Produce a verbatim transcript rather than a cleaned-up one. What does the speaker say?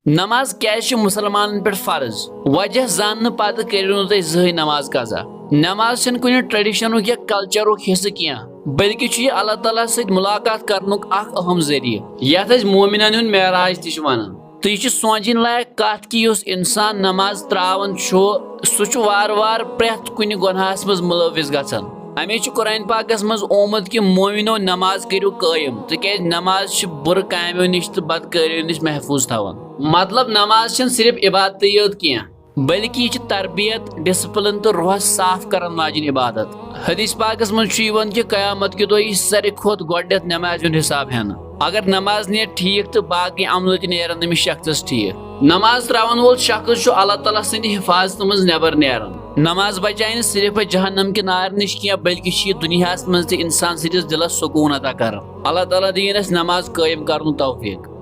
نماز کیازِ چھِ مُسلمانن پٮ۪ٹھ فرض؟ وجہ زاننہٕ پتہٕ کٔرِو نہٕ تُہۍ زٕہٕے نماز قضا۔ نماز چھَنہٕ کُنہِ ٹریڈیشنُک یا کلچرُک حصہٕ کینٛہہ، بلکہِ چھُ یہِ اللہ تعالیٰ سۭتۍ ملاقات کرنُک اکھ اہم ذٔریعہٕ، یتھ أسۍ مومنن ہُنٛد معراج تہِ چھِ ونان۔ تہٕ یہِ چھِ سونٛچٕنۍ لایق کتھ کہِ یُس انسان نماز تراوان چھُ، سُہ چھُ وارٕ وارٕ پرٛٮ۪تھ کُنہِ گۄناہس منٛز مُلوث گژھان۔ اَمے چھُ قرآن پاکس منٛز آمُت کہِ مومنو، نماز کٔرِو قٲیِم، تِکیازِ نماز چھِ بُرٕ کامیو نِش تہٕ بدکٲریو نِش محفوظ تھاوان۔ مطلب، نماز چھَنہٕ صرف عبادتٕے یوت کینٛہہ، بلکہِ یہِ چھِ تربیت، ڈسپلن تہٕ روحس صاف کرن واجیٚنۍ عبادت۔ حدیث پاکس منٛز چھُ یِوان کہِ قیامت کہِ دۄہ یی ساروی کھۄتہٕ گۄڈٕنیتھ نمازِ ہُنٛد حساب ہٮ۪نہٕ۔ اگر نماز نیرِ ٹھیٖک تہٕ باقٕے عملہٕ تہِ نیرن أمِس شخصس ٹھیٖک۔ نماز تراون وول شخص چھُ اللہ تعالیٰ سٕنٛدِ حفاظتہٕ منٛز نٮ۪بر نیران۔ نماز بچایہِ نہٕ صرف أسۍ جہنم کہِ نارٕ نِش کینٛہہ، بلکہِ چھِ یہِ دُنیاہس منٛز تہِ انسان سٕنٛدِس دِلس سکوٗن عطا کران۔ اللہ تعالیٰ دِیِن اَسہِ نماز قٲیِم کرنُک توفیٖق۔